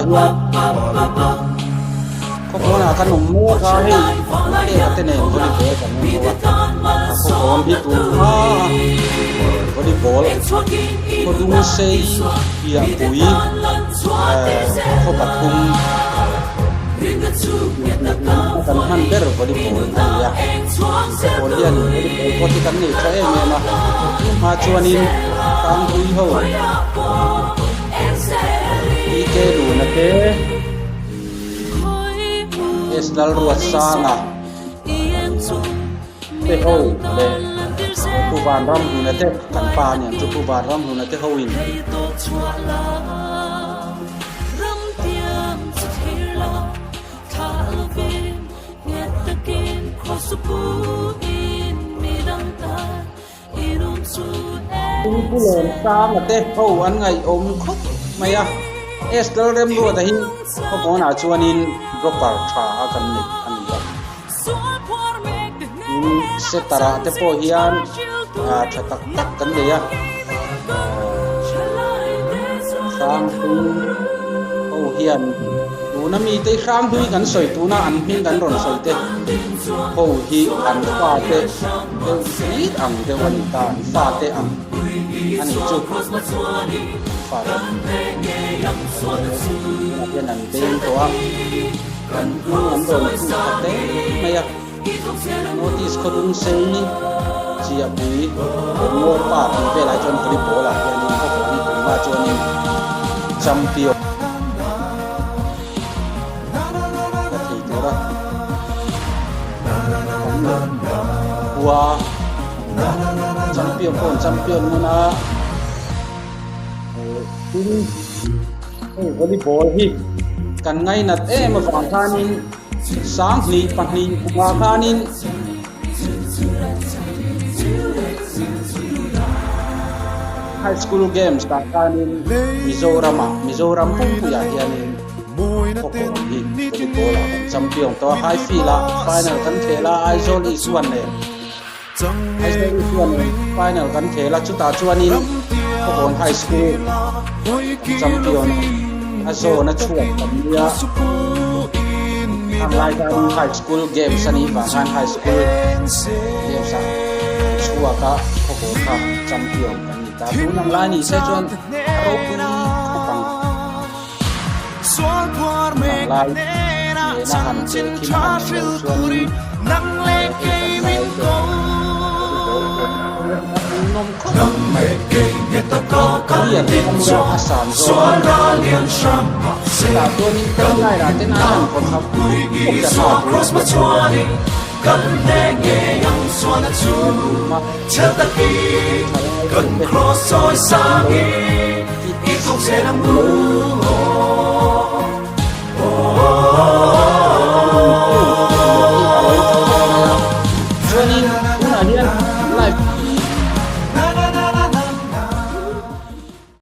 nia. Khawkawnah kan awm mek a hei peka te nen volleyball kan en ho a, a khawkawn hi tun hma a volleyball khawdung sei piahpui eh khaw pathum kan hman ber volleyball a ni a, khawkawn hian volleyball pawh hi kan nei tha em em a, tun hma chuanin hranghlui ho PK Luna te. S Lalruatsanga te ho leh Pu Vanramhluna te kan pa a niang chu Pu Vanramhluna te ho in Pu Lawmsanga te ho an ngaihawm khawp mai a, Esther Remruata hi khawpawnah chuanin dropper tha a kan neih a ni a. Tin, setter ah te pawh hian tha tak tak kan nei a, Hranghlui ho hian tuna mite Hranghlui kan sawi tuna an hming kan rawn sawi te ho hi an fate deuh hlir ang deuh a ni ta, an fate ang a nih chu, an fate tunah hian an beng tawh a, an hnung an rawn phut tha hle mai a, notice khawdung sei chiahpui ngaw pa tih velah chuan volleyball ah hianin khawpui tunah chuanin champion. La thei tura kan khua champion pawh an champion ngun a tin hei volleyball hi kan ngainat em avang khanin sanghnih pahnih kumah khanin high school games ah khanin Mizoram ah Mizoram pumpuiah hianin khawkawn hi volleyball ah kan champion tawh a high field ah final kan khel a Aizawl East one leh Aizawl East one leh final kan khel a chutah chuanin khawkawn high school champion a zawn a chhuak kan nia khang lai khan high school games a nih vang khan high school games ah chhuak a khawkawn kha champion kan ni ta tun ang lai ni se chuan a ropui khawp ang. Lai nena han che khim a han lo chuanin hei kan lai te nawm khawp mai lian a a san zawk a tah chuanin tlai rah ten a han vaw khap khawp a.